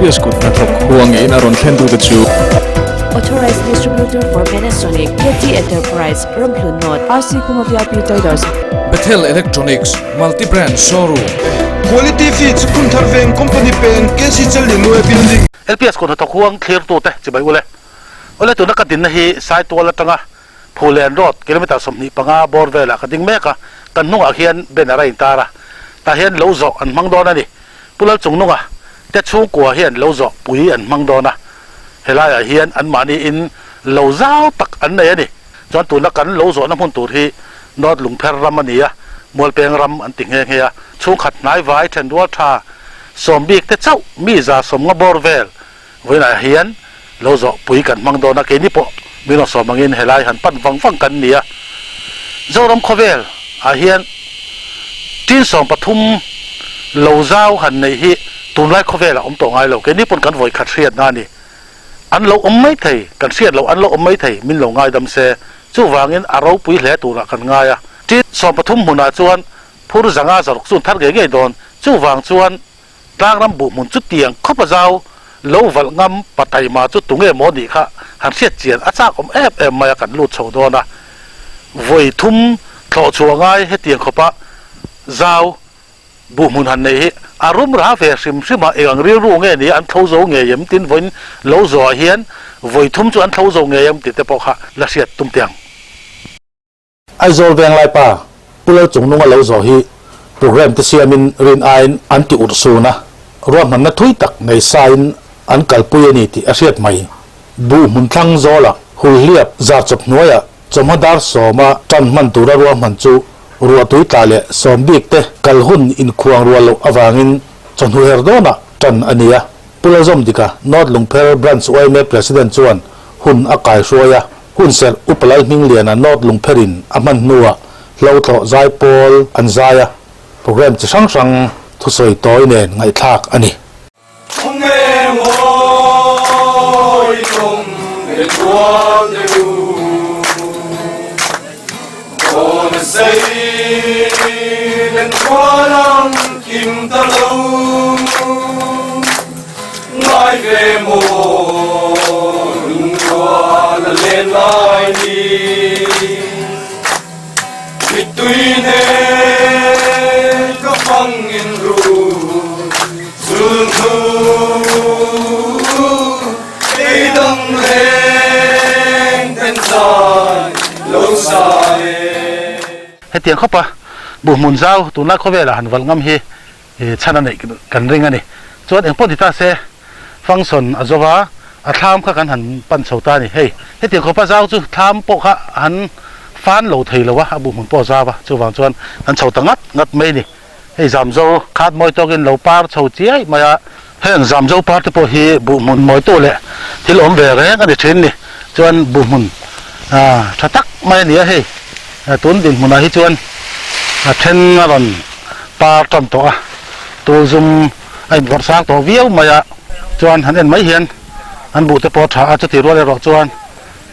LPS kut hnathawk huangin a rawn thlentute chu. Authorized Distributor for Panasonic, KT Enterprise, Ramhlun North, RC Khuma VIP Traders. Bethel Electronics, Multi Brand Showroom. Quality Feeds, Phunthar Veng, Company Peng, KC Challinuai Building. LPS kut hnathawk huang thlirtute chibai ule. Ule tuna ka dinna hi Saitual atanga Phulen Road kilometre 25 bawr velah ka ding mek a, kan hnungah khian banner a intar a, tah hian lo zawh an hmang dawn a ni. Pu Lalchungnunga te chhungkua hian lo zawh pui an hmang dawn a, helaiah hian anmahniin lo zau tak an nei a ni. Chuan tuna kan lo zawhna hmun tur hi North Lungpher ram a ni a, Mualpeng ram an ti nghe nghe a, chhungkhat hnaivai thenrual tha sawm bik te chauh mi 150 bawr vel Vawiinah hian lo zawh pui kan hmang dawn a, keini pawh min rawn sawm angin helai han pan vang vang kan ni a. Zoram khawvel ah hian tin 13 lo zau han neih hi tunlai khawvel ah awm tawh ngai lo, keini pawn kan vawi khat hriatna a ni. An lo awm mai thei, kan hriat loh an lo awm mai thei, min lo ngaidam se. Chuvangin a ropui hle turah kan ngai a. Tin 13 hmunah chuan phur zanga zaruk chun thar ngei ngei dawn, chuvang chuan Tlangram buhhmun chu tiang khawp a zau lo valh ngam pataima chu tunge maw nih kha han hriat chian a chak awm em em mai a kan lut chho dawn a. Vawi thum thlawh chhuah ngai hetiang khawpa zau buhhmun han nei hi a rum ra ve hrim hrim a, eng ang rilru nge ni an thlo zo ngei em tin vawiin lo zawhah hian vawi thum chu an thlo zo ngei em tih te pawh kha la hriat tum teh ang. Aizawl Venglaipa Pu Lalchungnunga lo zawh hi programme te siamin rin aiin an ti urh sun a, ruahmanna thui tak nei sain an kalpui a ni tih a hriat mai. Buh hmun thlang zawla hulhliap zar chawp hnuaia chawhma dar sawma tan hman tura ruahman chu ruahtui tla leh sawm bik te kal hun inkhuang rual loh avangin chawhnu her dawnah tan a ni a. Pu Lalzawmdika North Lungpher Branch yma President chuan hun a kaihruai a. Hunserh Upa Lalhmingliana North Lungpherin a hman hnuah hlo thlawh zai pawl an zai a, programme chi hrang hrang thusawi tawi nen ngaihthlak a ni. Ngai ve maw lungrual a len lai ni Mittui nen ka hmang in ru Zul hnu kei dang reng ten zai lo sa e. Hetiang khawpa buhhmun zau tunlai khawvelah han valh ngam hi chhan a neih kan ring a ni. Chuan eng pawh ni ta se, function a zo va, a thlam kha kan han pan chho ta a ni. Hei, hetiang khawpa zau chu thlam pawh kha han fan lo thei lo a, a buhhmun pawh a zau a, chuvang chuan kan chho ta ngat ngat mai a ni. Hei Zamzo khat mawi tawkin lo par chho chiai mai a, heng Zamzo par te pawh hi buhhmun mawitu leh thil awm ve reng a ni thin ni. Chuan buhhmun tha tak mai a ni a, hei tun dinhmunah hi chuan a then a rawn par tan tawh a, tul zum a invawrh sang tawh viau mai a, chuan han en mai hian an buh te pawh a tha a, chuti rual erawh chuan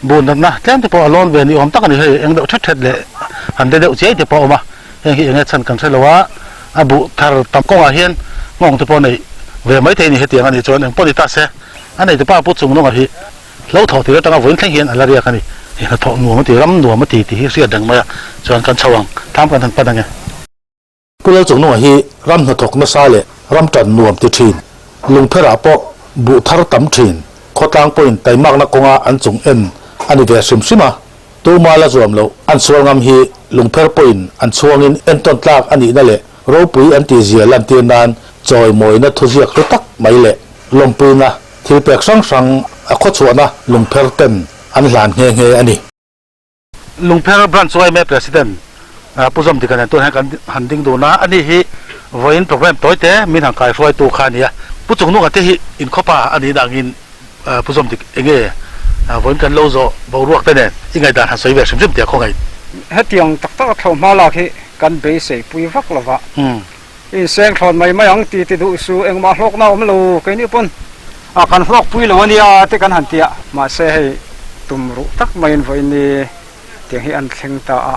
buh natna tlem te pawh a lawn ve ni awm tak a ni, hei eng deuh thet thet leh han de deuh chiai te pawh a awm a, heng hi eng nge chhan kan hre lo a, a buh thar tam kawngah hian nghawng te pawh a neih ve mai thei a ni hetiang a nih chuan eng pawh ni ta se a nei te pa pu chung nunga hi Hlo thawh tir atanga vawiin thleng hian a la riak a ni. Hei hnathawh nuam a ti, ram nuam a ti tih hi hriat reng mai a, chuan kan chho ang, tham kan han pan ang e. Pu Lalchungnunga hi ram hnathawk nasa leh ram tan nuam ti thin, lungpherah pawh buh thar tam thin, khawtlang pawhin taimakna kawnga an chung en a ni ve hrim hrim a, tuma la zuam loh an sual ngam hi lungpher pawhin an chhuangin entawn tlak a nihna leh ropui an tihzia lantir nan chawimawina thuziak hlu tak mai leh lawmpuina Thil pek hrang hrang a khawchhuahna lungpher ten an hlan nghe nghe a ni. Lungpher Branch yma President Pu Zawmdika nen tun hian kan han ding dun a, ani hi vawiin programme tawi te min han kaihruaitu kha a ni a. Pu Chungnunga te hi inkhawpa a nih dangin Pu Zawmdik enge vawiin kan lo zawh boruak te nen i ngaihdan han sawi ve hrim hrim tih a khawngaih. Hetiang tak tak a thlawh hma lak hi kan beisei pui vak lova. Inseng thlawn mai mai ang ti ti duh su engmah hlawkna a awm lo keini pawn a kan hlawk pui lo ania te kan han ti a, mahse hei tum ruh tak maiin vawiin ni tiang hi an thleng ta a,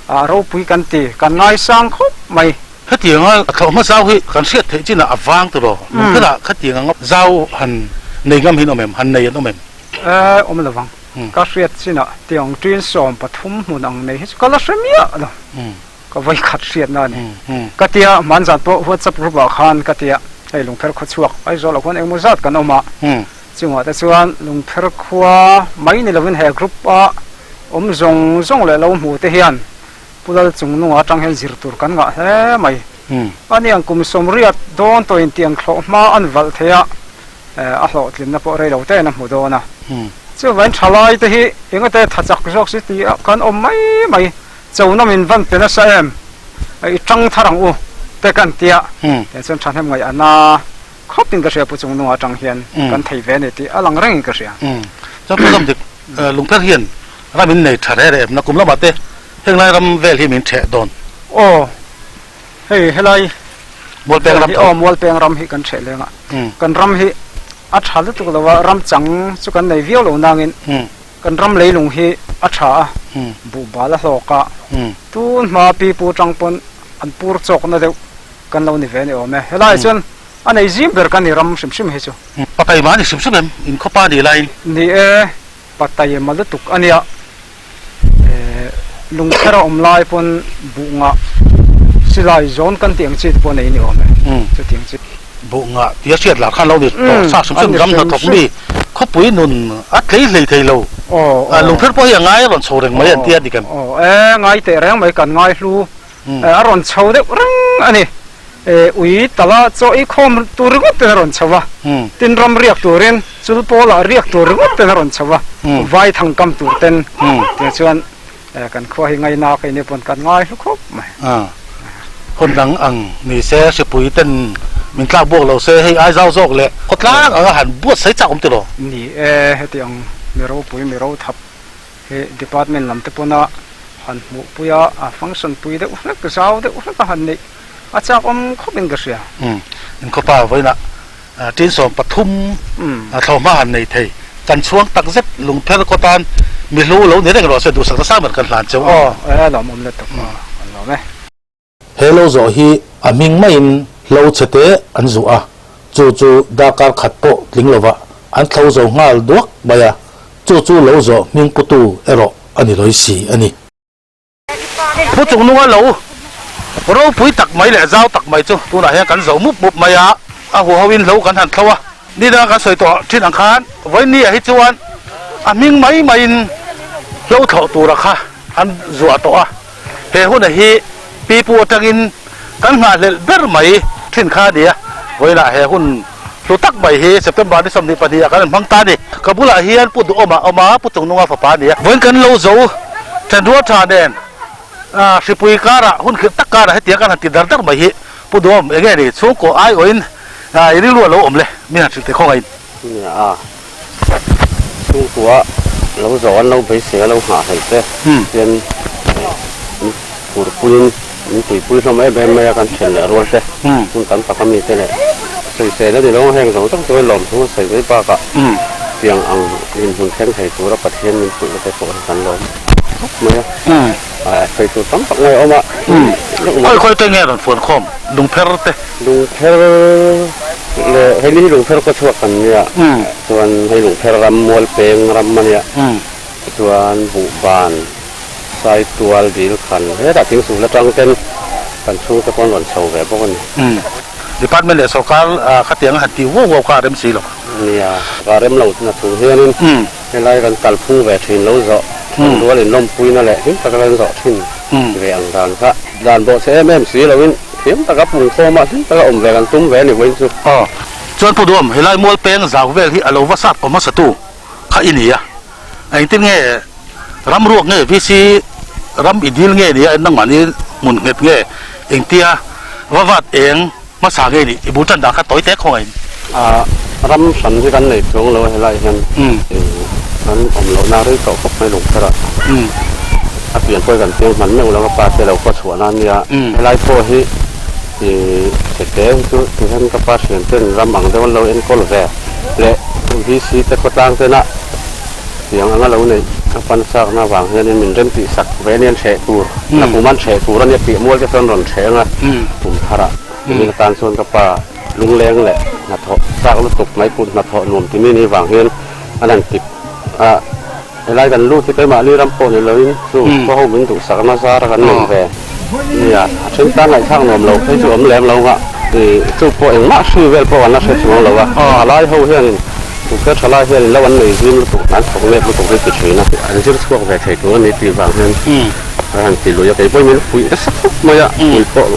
a ropui kan ti, kan ngaisang khawp mai. Hetianga thlawhhma zau hi kan hriat theih chinah a vang tiraw? Lungpherah khatiang anga zau han nei ngam hi an awm em? Han nei an awm em? E, awm lo vang. Ka hriat chinah tiang ṭin 13 hmun ang nei hi chu ka la hre miah lo. Ka vawi khat hriatna a ni. Ka tia, hmanzan pawh WhatsApp group ah khan ka tia, hei Lungpher khua chhuak Aizawl ah khuan engemaw zat kan awm a, chungah te chuan Lungpher khua mai ni lovin he group a awm zawng zawng leh lo hmu te hian Pu Lal Chungnunga atang hian zir tur kan ngah hle mai. Ani ang kum 80 dawn tawhin tiang thlawh hma an valh thei a, a hlawhtlinna pawh rei lo tein a hmu dawn a. Chuvangin thalai te hi engate tha chak zawk si ti a kan awm mai mai. Chona min van pe nasa em? I tang thar ang u te kan tia. Tiang chuan thahnem ngaih a na khawp in ka hria Pu Chungnunga atang hian kan thei ve a ni tih a lang reng in ka hria. Chuan Pu Zamdik, Lungpher hian ram in nei tha reh reh em? Nakum lamah te henglai ram vel hi min theh dawn. Aw, hei helai Mualpeng ram tho. Aw, Mualpeng ram hi kan theh leng a. Kan ram hi a tha lutuk lo a, ram chang chu kan nei viau lo nangin Kan ram leilung hi a tha a, buhbal a hlawk a, tun hma pi pu tang pawn an pur chawkna deuh kan lo ni ve ni awm e. Helaiah chuan a nei zim ber kan ni ram hrim hrim hi chu. Pataima a ni hrim hrim em? Inkhawpa a nih laiin. Ni e, pataima lutuk a nia. Lungkher a awm lai pawn buh ngah silai zawn kan tih ang chi te pawh nei ni awm e, chutiang chi. Buh ngah tia hriat lah khan lo ni tawh sa hrim hrim ram hnathawk mi khawpui nun a tlei hlei thei lo. Lungpher pawh hi a ngai a rawn chho reng mai an tia dik em? Aw e, ngai teh reng mai kan ngai hlu a rawn chho deuh reng a ni. Ui tala chaw ei khawm tur ringawt ten a rawn chho a, tin ram riak turin chul pawlah riak tur ringawt ten a rawn chho a, vai thang kam tur ten tiang chuan kan khua hi ngaina ka inep pawn kan ngai hlu khawp mai. Hun dang ang ni se hripui ten min tlak buak lo se hei ai zau zawk leh khawtlang anga han buatsaih chak awm tiraw? Ni e, heti ang mi ropui mi rothap He department lam te pawna han hmuh pui a, a function pui deuh hlek, zau deuh hlek a han neih a chak awm khawp in ka hria. Umm, inkhawpa vawiinah tin 13 thlawhhma han nei thei, kan chhuang tak zet lungpher kaw tan mi hlu lo ni reng rawh se duhsak nasa ber kan hlan cheu ang. Aw, e lawm awm lutuk aw, kan lawm e. He lo zawh hi a hming maiin hlo chhe te an zuh a, chu chu darkar khat pawh tling lovah an thlo zo nghal duak mai a, chu chu lo zawh hming putu erawh a ni lawi si a ni. Pu Chungnunga lo ropui tak mai leh zau tak mai chu tunah hian kan zo mup mup mai a, a huhoin hlo kan han thlo a, ni danga kan sawi tawh thin ang khan vawinia hi chuan a hming mai maiin hlo thlawh tura kha an zuah tawh a. He huna hi pipu atangin kan nghahhlelh ber mai thin kha a ni a, vawiinah he hun hlu tak mai hi September ni 22 ah kan rawn hmang ta a ni. Ka bulah hian Pu Duhawma a awm a, Pu Chungnunga fapa a ni a. Vawiin kan lo zo thenrual tha nen hripui karah hun khirh tak karah hetiang kan han ti dar dar mai hi Pu Duhawm eng nge ni chhungkaw aiawhin i rilru a lo awm le min han hrilh thei khawngaih in. Nia, chhungkua lo zawh an lo beisei a lo nghahhlelh te hian min phurpuiin min tuipui hlawm em em mai a, kan then leh rual te hmun tam tak a mi te leh sawisel a ni lo heng zawng zawng chu lawmthu a sawi mai bakah tiang ang inhmun thleng thei tura Pathian min puihna te pawh hi kan lawm khawp mai a, sawi tur tam tak mai a awm a. Khawi khawi te nge rawn fuan khawm lungpher te? Lungpher leh hei ni hi lungpher kaw chhuak kan nia chuan hei lungpher ram mual peng ram a nia chuan buhban saitual dil khan hetah thingsul atang ten kan chhungte pawh an rawn chho ve bawk a ni. Department leh sorkar khatiang a han tih uau uau kha a rem si lo. Nia ka rem lo na chung hianin helai kan kalphung ve thin lo zawh then rual inlawmpuina leh hlim taka kan zawh thin ve ang dan kha dan bawh che em em si loin Thiam taka pungkhawmah hlim taka awm ve kan tum ve a ni vawiin chu. Aw, chuan Pu Duam, helai mual peng zau vel hi a lo va sat awm hmasatu kha i ni a, engtin nge ram ruak nge VC ram i dil nge ni a, nangmahni hmun nghet nge engtia va vat eng hmasa nge ni i bul tan dan kha tawi tek khawngaih in. A, ram hran hi kan nei chuang lo a helai hian kan awm lohna rei tawh khawp mai lungpherah a pian pawh hi kan piang hman meuh lo a pa te lo khaw chhuahna a nia helai pawh hi ih chhete hi chu tihian ka pa thian ten ram ang deuh an lo enkawl ve leh VC te khawtlang tena tiang anga lo neih. A pan chakna avang hianin min rem tih sak ve anian hreh tur, na kum an hreh tur ania tih mual te chuan rawn hreh anga kum tharah nimin atan chuan ka pa lungleng leh hnathawh chak lutuk mai kut hnathawh nuam ti mi ni vang hian an han tip a, helai kan lut hi keimahni ram pawh ni loin chu khaw ho min duhsakna zara kan nei ve nia, a then tan ngaihthlak nuam lo phei chu awm lem lo nga chu pawh engmah hri vel pawh kan la hre chuang lo a, thalai ho hianin Tukverh tha lai hian lo an nei zim lutuk an thawk nep lutuk hi ti thin a, an zir chhuak ve thei tur a ni tih vang hian a han ti lui a, kei pawhin min fuih nasa khawp mai a, ui pawh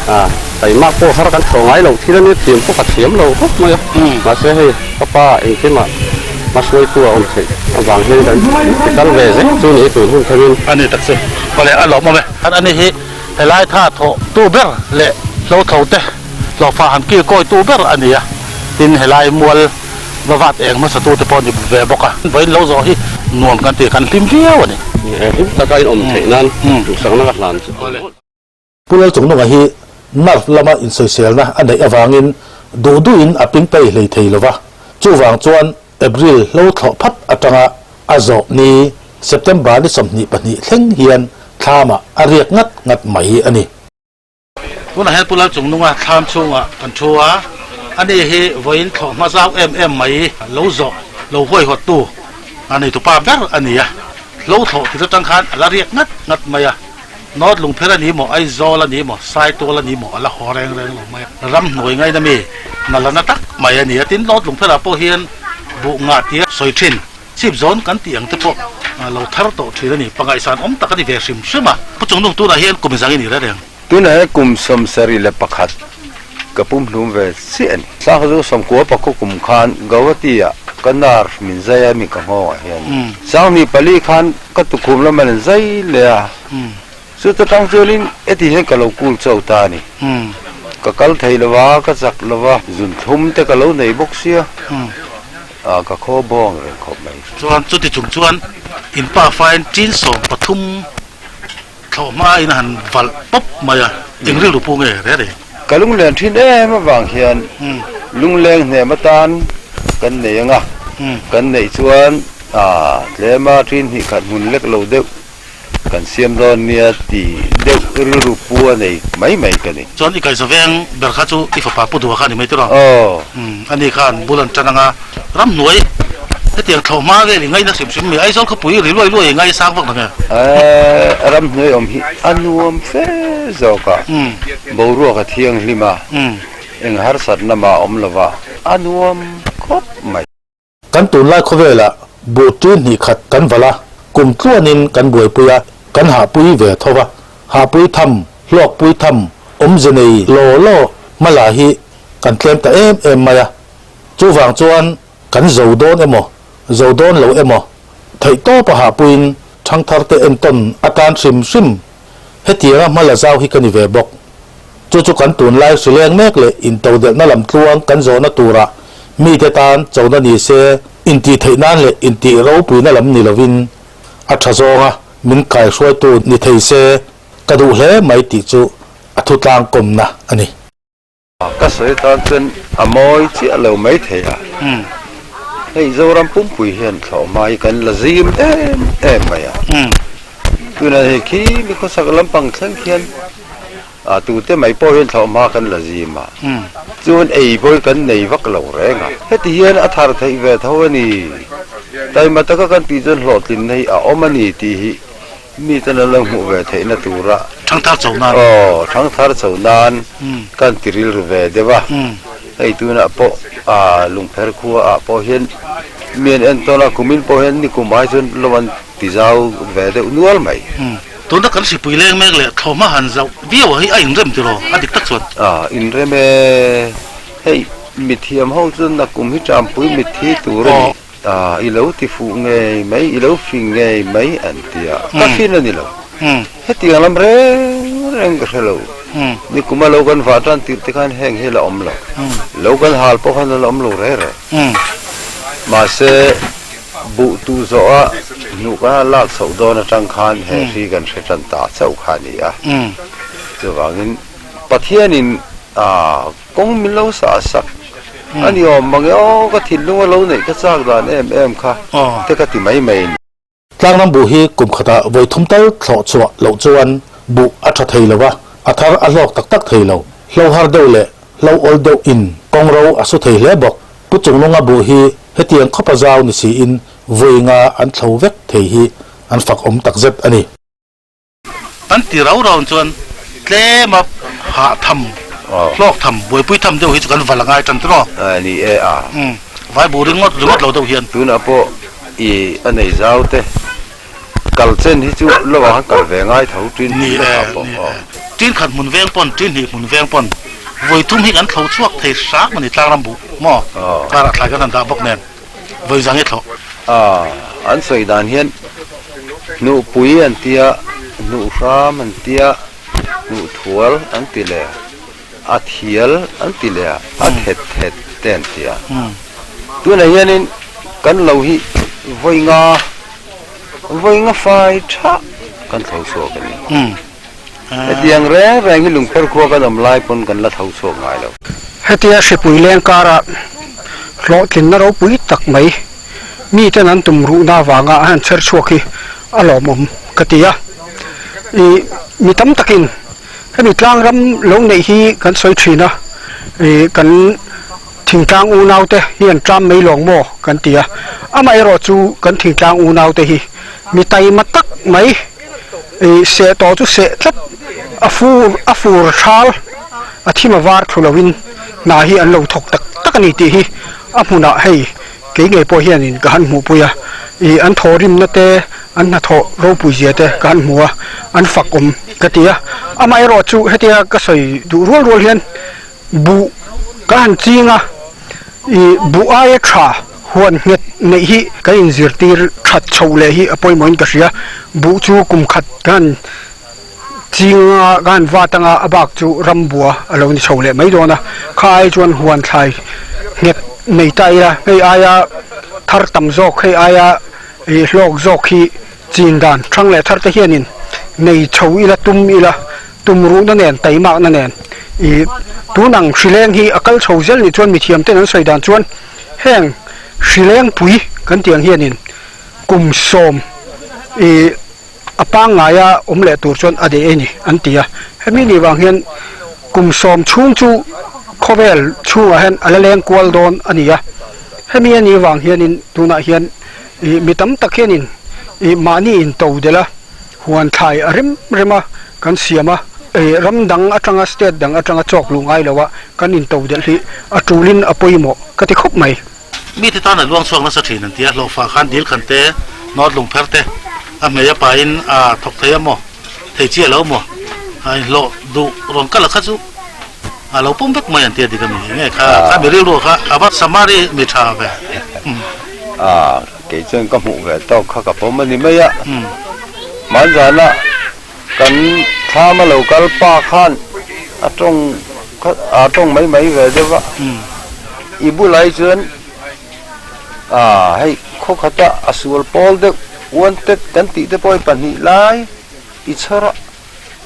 a taima pawh har kan thawh ngai loh thil a nia thiam pawh ka thiam lo khawp mai a, mahse hei ka pa engkimah hmahruaitu a awm theih avang hian kan ti kal ve zel chu ni tun hun thlengin. A ni tak chu pawh leh a lawmawm e. Ani hi helai tha thawh tu ber leh hlotho te Hlawhfa han kil kawi tu ber a ni a, tin helai mual va vat eng hmasa tu te pawh ni ve bawk a. Vawiin lo zawh hi nuam kan ti, kan hlim viau a ni. Hlim taka in awm theih nan duhsakna ka hlan chu. Pu Lalchungnunga hi nerve lama insawiselna a neih avangin duh duhin a ping pei hlei thei lova, chuvang chuan April hlo thlawh phat atanga a zawh ni September ni 22 thleng hian thlamah a riak ngat ngat mai a ni. Tunah hian Pu Lalchungnunga thlam chhungah kan thu a, ani hi vawiin thlawh hma zau em em mai lo zawh lo huaihawttu a neitupa ber a ni a, hlo thlawh tir atang khan a la riak ngat ngat mai a, North Lungpher a ni maw, Aizawl a ni maw, Saitual a ni maw a la haw reng reng lo mai a, ramhnuai ngaina mi na la na tak mai a ni a, tin North Lungpherah pawh hian buh ngah tia sawi thin. Chip zawn kan tih ang te pawh lo thar tawh thin a ni. Pangaihsan awm tak a ni ve hrim hrim a. Pu Chungnung tunah hian kum zang i ni reng reng. Tunah hian kum 71 ka pum hlum ve chiah a ni. Sangha chu sawmkua pakua kum khan Guwahati ah ka nar min zai a mi ka nghawng ah hian. Sanghnih pali khan ka tukhum lam an zai leh a. Chuta tang chuanin heti hian ka lo kul chau ta a ni. Ka kal thei lo va, ka chak lo va, zunthlum te ka lo nei bawk sia. A ka khaw bawng reng khawp mai. Chuan chuti chung chuan in pa fain tin 13 thlawh hma in a han valh pawp mai a, eng rilru pu nge re re? Ka lungleng thin em avang hian lungleng hnem atan kan nei ang a, kan neih chuan a tlema tin hnih khat hmun lek lo deuh Kan siam dawn nia ti deuh rilru pu a nei mai mai ka ni. Chuan i kaihza veng ber kha chu i fapa pu duha kha a ni mai tiraw? Aw. Ani khan bul an tan anga ramhnuai hetiang thlawh hma vel i ngaihna hrim hrim mi Aizawl khawpui ri luai luai i ngaisang vak nang e? Eeh ramhnuai awm hi a nuam fe zawk a, boruak a thianghlim a, eng harsatna mah a awm lova a nuam khawp mai. Kan tunlai khawvelah buh ṭi hnih khat kan valh a, kum tluanin kan buaipui a, kan hahpui ve tho va. Hahpui tham, hlawkpui tham, awmze nei law law hmala hi kan tlem ta em em mai a. Chuvang chuan kan zo dawn emaw, zo dawn lo emaw, theihtawpa hahpuiin ṭhangtharte entawn atan hrim hrim hetianga hmala zau hi ka ni ve bawk. Chu chu kan tunlai hrileng mek leh intodelhna lam tluang kan zawhna turah mite tan chona ni se, intih theih nan leh intih ropuina lam ni lovin a tha zawnga min kaihruaitu ni thei se ka duh hle mai tih chu a thutlang kawmna a ni. Ka sawi tan chuan a mawi chiah lo mai thei a, hei Zoram pumpui hian thlawhhma hi kan la zim em em mai a, tunah hei khi mi khawsak lampang thleng khian a tute mai pawh hian thlawhhma kan la zim a, chuan ei pawh hi kan nei vak lo reng a, heti hian a thar theih ve tho a ni, taima taka kan tih chuan hlawhtlinna hi a awm a ni tih hi. Mi ten an lo hmuh ve theihna tura Thangthar cho nan. Aw, thangthar cho nan kan ti rilru ve deuh a. Hei tunah pawh ah Lungpher khua ah pawh hian mi an entawn a, kumin pawh hian ni kum ai chuan lo an ti zau ve deuh nual mai. Tuna kan hripui leng mek leh thlawhhma han zauh viau hi a inrem tiraw a dik tak chuan? Ah, inrem e. Hei mithiam ho chuan nakum hi ṭampui mitthi tur a ni. Ah, i lo ti fuh ngei mai, i lo fing ngei mai an ti a, ka fin a ni lo. Hetiang lam reng reng ka hre lo. Nikuma lo kan vah tan tirh te khan heng hi la awm lo. Lo kan hal pawh khan a la awm lo reng reng. Mahse, buh tuh zawh a hnuh kan han lak chhoh dawn atang khan he hri kan hre tan ta chauh kha a ni a. Chuvangin Pathianin ah, Kawng min lo sah sak a ni awm mang e aw, ka thinlung a lo neih ka chak dan em em kha te ka ti mai mai a ni. Tlangram buh hi kum khatah vawi thum tal thlawh chhuah loh chuan buh a tha thei lo a, a thar a hlawk tak tak thei lo. Hlo har deuh leh hlo awl deuh in kawng ro a su thei hle bawk. Pu Chungnunga buh hi hetiang khawpa zau ni siin vawi nga an thlo vek thei hi an fak awm takzet a ni. An ti rau rau chuan tlem a hah tham, hlawk tham, buaipui tham deuh hi chu kan val a ngai tan tawh a ni e a. Vai bu ringawt ringawt lo deuh hian. Tunah pawh i a nei zau te kal chen hi chu lo ah khan kal ve ngai tho tin Ni e, ni e. Tin khat hmun veng pawn, tin hnih hmun veng pawn vawi thum hi kan thlo chhuak thei hram a ni tlang ram buh maw? Karah thlai kan han dah bawk nen. Vawi zang i thlawh. A, an sawi dan hian hnuhpui an tia, hnuhhram an tia, hnuhthual an ti leh, a thial an ti leh a, a thet thet te an tia. Tunah hianin kan lo hi vawi nga, vawi nga fai tha kan tho chhuak a ni. Hetiang reng reng hi lungpher khua kan awm lai pawn kan la tho chhuak ngai lo. Hetia hripui leng kara hlawhtlinna ropui tak mai miten an tum ruhna avanga an han chher chhuak hi a lawmawm ka ti a. Ih mi tam takin hemi tlangram lo neih hi kan sawi thin a, ih kan thingtlang unaute hi an tlam mai lawng maw kan ti a. Amaherawhchu kan thingtlang unaute hi mi taima tak mai. Ih seh tawh chu seh tlat a fur a fur thal a thim a var thlu loin hna hi an lo thawk tak tak a ni tih hi a hmunah hei kei ngei pawh hianin ka han hmuhpui a ih an thawhrimna te an hnathawh ropui zia te ka han hmu a an fak awm ka ti a amaherawh chu hetia ka sawi duh rual rual hian Buh ka han ching a, ih buh aia tha huan nghet neih hi kan inzirtir that chhoh leh hi a pawimawhin ka hria. Buh chu kum khat ka han ching a, ka han vat anga a bak chu ram bua a lo ni chho leh mai dawn a. Kha ai chuan huan thlai nghet nei ta ila, hei aia thar tam zawk, hei aia ih hlawk zawk hi chin dan thang leh thar te hianin nei chho ila tum ila. Tumruhna nen, taimakna nen i tun ang hrileng hi a kal chho zel nih chuan mithiam ten an sawi dan chuan heng hrileng pui kan tih ang hianin kum sawm i a pangngaia awm leh tur chuan a deh a ni an ti a. Hemi nih vang hian kum sawm chhung chu khawvel chhungah hian a la leng kual dawn a ni a. Hemi a nih vang hianin tunah hian i mi tam tak hianin i mahni in to delh a. Huan thlai a rem rem a kan siam a, ram dang atanga state dang atanga chawk luh ngai lo a kan into delh hi a tulin a pawimawh ka ti khawp mai. Mite tan a luang chhuak nasa thin an ti a, hlawhfah khan dil khan te, nawt lung pher te, a hmei a pain a thawk thei a maw, thei chiah lo maw, a inhlawh duh rawn kal a kha chu a lo pawm vek mai an ti a dik a mi, enge kha kha mi rilru kha a va Samari mi tha ve. Kei chuan ka hmuh ve tawk kha ka pawm a ni mai a, hmanzana kan thlam a lo kal pa khan a tawng kha a tawng mai mai ve deuh a, i bulah hi chuan ah hei khaw khata a sual pawl deuh wanted kan tih te pawh hi pahnih lai i chhawr a,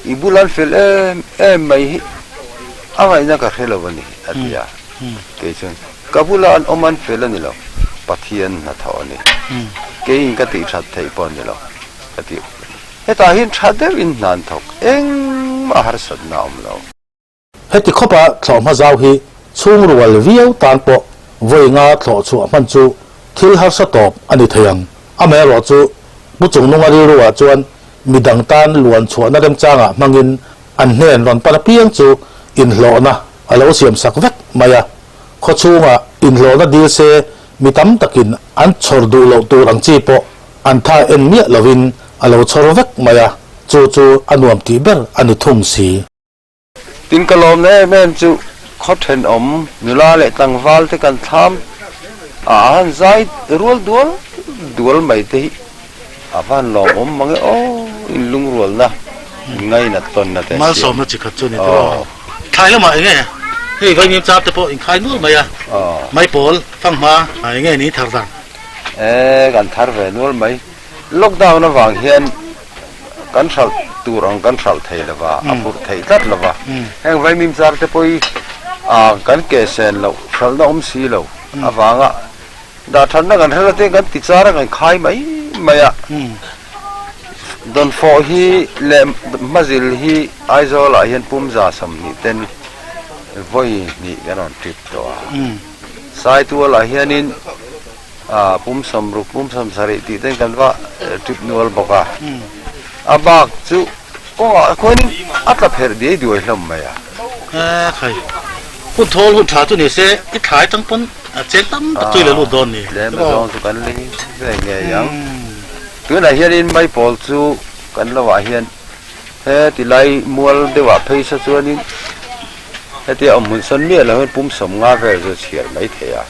i bulah an fel em em mai hi a ngaihna ka hre lo a ni a ti a, kei chuan Ka bula an awm an fel a ni lo, Pathian hnathawh a ni. Keiin ka tih that theih pawh a ni lo, ka ti. Hetah hian tha deuhin hna an thawk, engmah harsatna a awm lo. Heti khawpa thlawhhma zau hi chhungrual viau tan pawh vawi nga thlawh chhuah hman chu thil harsa tawp a ni thei ang. Amaherawhchu, Pu Chungnunga rilruah chuan midang tan luan chhuahna remchangah hmangin an hnen rawn pan apiang chu inhlawhna a lo siamsak vek mai a. Khaw chhungah inhlawhna dil se mi tam takin an chhawr duh loh tur ang chi pawh an tha en miah lovin a lo chhawr vek mai a, chu chu a nuam tih ber a ni thung si. Tin ka lawmna em em chu khaw thenawm nula leh tlangval te kan thlam a han zai rual dual dual mai te hi a van lawmawm mang e aw inlungrualna ngainat tawnna te a siam. Malsawmna chi khat chu a ni tawh. Thlai lamah eng nge hei vaimim char te pawh inkhai nual mai a, maipawl, fanghma eng nge ni thar dan? E, kan thar ve nual mai. Lockdown avang hian kan hralh tur ang kan hralh thei lo va, a phurh theih tlat lo va. Heng vaimim char te pawh hi kan ke sen loh, hralhna awm si lo avanga dah thatna kan hralh a te kan ti char a kan khai mai mai a. Dawnfawh hi leh hmazil hi Aizawlah hian pumza 20 ten vawi hnih kan rawn trip tawh a. Saitualah hianin pum 60 pum 70 tih ten kan va trip nual bawk a. A bak chu kawngah khuanin a tla pherh diai duai hlawm mai a. Khai, hun thawl hun tha chu ni se i thlai tang pawn a cheng tam tak chu i la lut dawn ni. Tlem a zawng chu kan ling ve ngei ang. Tunah hianin maipawl chu kan lovah hian he tilai mual deuhah phei sa chuanin hetia awm hmun sawn miah lo hian pum 50 vel chu a chhiar mai thei a.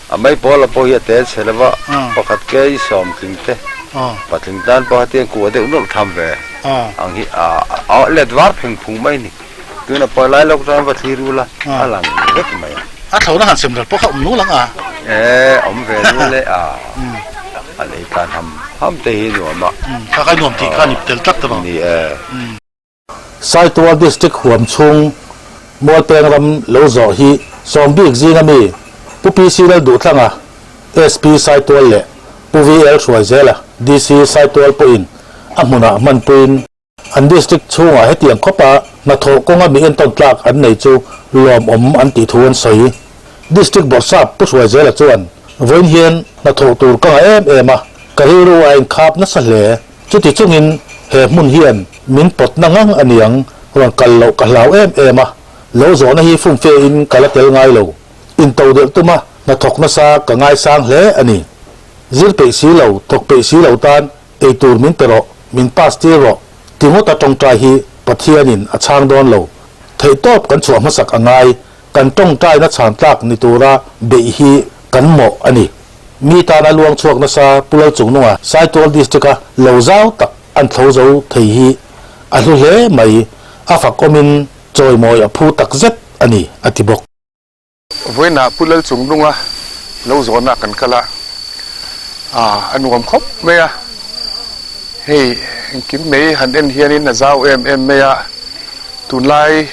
A maipawl a pawh hi a tel chhe lova, pakhat ke i sawm tling te, patling tan pawh hetiang kua deuh nawlh tham ve ang hi a let var pheng phung mai a ni. Tuna pawh lai lawk chuan va thlir ula a lang vek mai a. A thlona han sem ral pawh kha awm nul ang a. E, awm ve nul e a. A lei tlan ham ham te hi nuam a. Kha kai nuam tih kha ni tel tlat ta lo. Ni e. Saitual District huam chhung Mualpeng ram lo zawh hi sawm bik zinga mi Pu PC Lalduhtlanga, SP Saitual leh Pu VL Hruaizela, DC Saitual pawhin a hmunah hmanpuiin An district chhungah hetiang khawpa hnathawh kawnga mi entawn tlak an nei chu lawmawm an tih thu an sawi. District Bawrhsap Pu Hruaizela chuan, Vawiin hian hnathawh tur ka ngah em em a, ka rilru a inkhap nasa hle. Chuti chungin he hmun hian min pawtna ngang a niang, rawn kal loh ka hlau em em a, lo zawhna hi fumfe in ka la tel ngai lo. Intodelh tuma hnathawk nasa ka ngaisang hle a ni. Zir peih si lo, thawk peih si lo tan Ei tur min pe rawh, min pass tir rawh ti ngawt a tawngtai hi Pathianin a chhang dawn lo. Theihtawp kan chhuah hmasak a ngai, kan tawngtaina chhan tlak ni tura beih hi kan mawh a ni. Mi tana luang chhuak nasa Pu Lalchungnunga Saitual District-a lo zau tak an thlo zo thei hi a hlu hle mai, a fakawmin chawimawi a phu takzet a ni, a ti bawk. Vawiinah Pu Lalchungnunga lo zawnah kan kal a, a nuam khawp mai a, hei engkim mai han en hianin a zau em em mai a, tunlai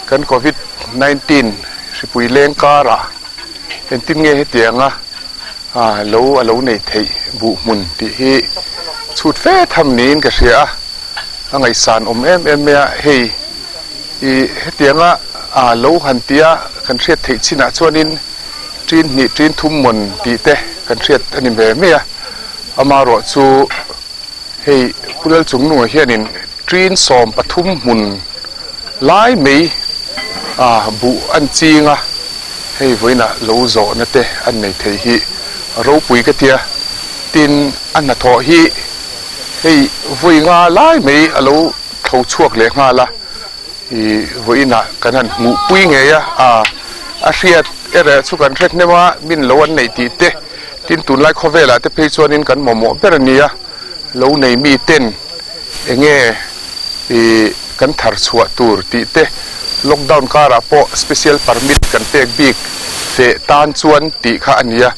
kan covid 19 hripui leng karah engtin nge hetianga lo a lo nei theih buh hmun tih hi chhut fe tham niin ka hria a, a ngaihsan awm em em mai a, hei. I hetianga a lo han tia kan hriat theih chinah chuanin ṭin hnih ṭin thum mawn tih te kan hriat a ni ve mai a, amaherawh chu hei Pu Lalchungnunga hianin ṭin 13 hmun lai mai a buh an ching a, hei vawiinah lo zawhna te an nei thei hi ropui ka tia, tin a hnathawh hi hei vawi nga lai mai a lo Tho chhuak leh nghal a, i vawiinah kan han hmuh pui ngei a, a a hriat erawh chu kan hre hnem a, min lo an neih tih te, tin tunlai khawvelah te phei chuanin kan mamawh ber a nia, lo nei mi ten enge i kan thar chhuah tur tih te, lockdown karah pawh special permit kan pek bik feh tan chuan tih kha a nia,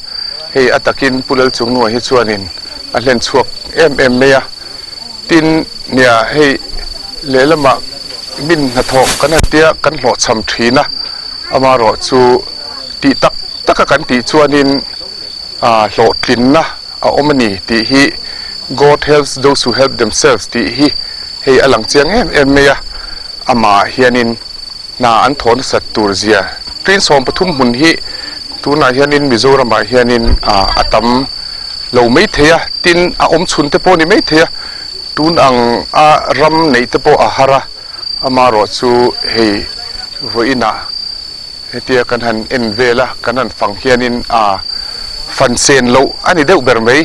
hei a takin Pu Lalchungnua hi chuanin a hlen chhuak em em mai a. Tin, nia, hei lehlamah min hnathawh kan han tia kan hlawhchham thin a, amaherawh chu tih tak taka kan tih chuanin hlawhtlinna a awm a ni tih hi God helps those who help themselves tih hi hei a lang chiang em em mai a, amah hianin hna an thawh nasat tur zia ṭin 13 hmun hi tunah hianin Mizoramah hianin a tam lo mai thei a, tin a awm chhun te pawh a ni mai thei a, tun ang a ram neih te pawh a har a, amaherawh chu hei vawiinah hetia kan han en vel a, kan han fang hianin a fan sen loh a ni deuh ber mai,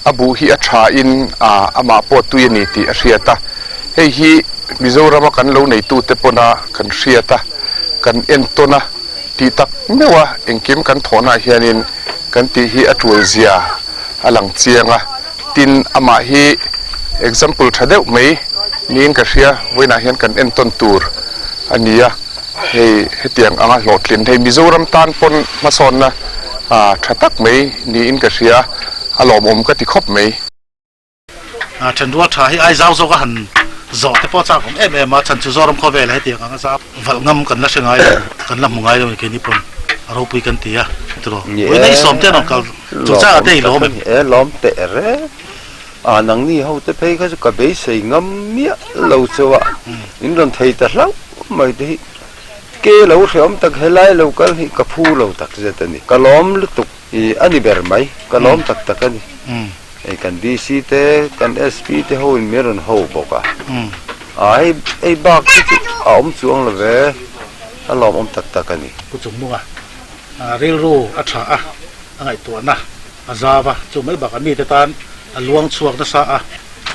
a buh hi a tha in amah pawh tui a ni tih a hriat a, hei hi Mizorama kan lo neitute pawna kan hriat a, kan entawn a tih tak meuh a, engkim kan thawhnaah hianin kan tih hi a tul zia a lang chiang a, tin amah hi example tha deuh mai niin ka hria, vawiinah hian kan entawn tur a ni a, hei hetiang anga hlawhtlin hei Mizoram tan pawn hmasawnna tha tak mai niin ka hria a, a lawmawm ka ti khawp mai. Thenrual tha hi ai zau zawk a han zawh te pawh a chak awm em em a, chhan chu Zoram khawvel hetiang anga zau valh ngam kan la hre ngai lo, kan la hmu ngai lo ni keini pawn a ropui kan ti a. tiraw? Vawiina i sawm te an rawn kal chungchangah te i lawm em? E lawm teh reng. A nangni ho te phei kha chu ka beisei ngam miah lo chauh a, in rawn thei ta hlauh mai te hi ke lo hreawm tak helai lo kal hi ka phu lo tak zet a ni. Ka lawm lutuk i a ni ber mai, ka lawm tak tak a ni. Hei kan DC te kan SP te ho in min rawn ho bawk a, a hei hei bak hi chu a awm chuang lo ve, a lawmawm tak tak a ni. Pu Chungnunga rilru a tha a, a ngaihtuahna a zau a, chu mai bakah mite tan a luang chhuak nasa a,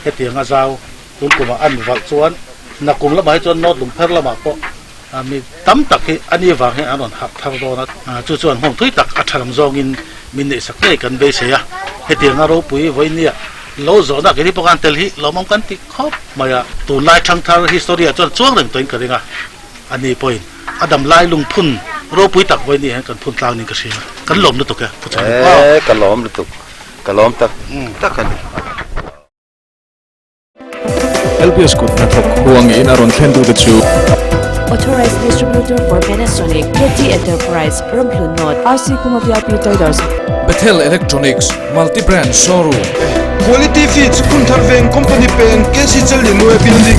hetiang a zau tun kumah an valh chuan nakum lamah hi chuan North Lungpher lamah pawh mi tam tak hi a ni vang hian an rawn harh thar dawn a, chu chuan nghawng thui tak a tha lam zawngin min neihsak ngei kan beisei a, hetiang a ropui vawinia lo zawhna keini pawh khan tel hi lawmawm kan ti khawp mai a, tunlai thangthar history ah chuan chuang reng tawhin ka ring a, a ni pawhin a dam lai lungphun ropui tak vawinia hian kan phun tlang niin ka hria, kan lawm lutuk e Pu Chhani. E ka lawm lutuk, ka lawm tak tak a ni. LPS kut hnathawk huangin a rawn thlen tute chu. Authorized Distributor for Panasonic, KT Enterprise, Ramhlun North, RC Kuma VIP Traders. Bethel Electronics, Multi Brand Showroom. Quality Feeds, Phunthar Veng Company Peng, KC Challianue Building.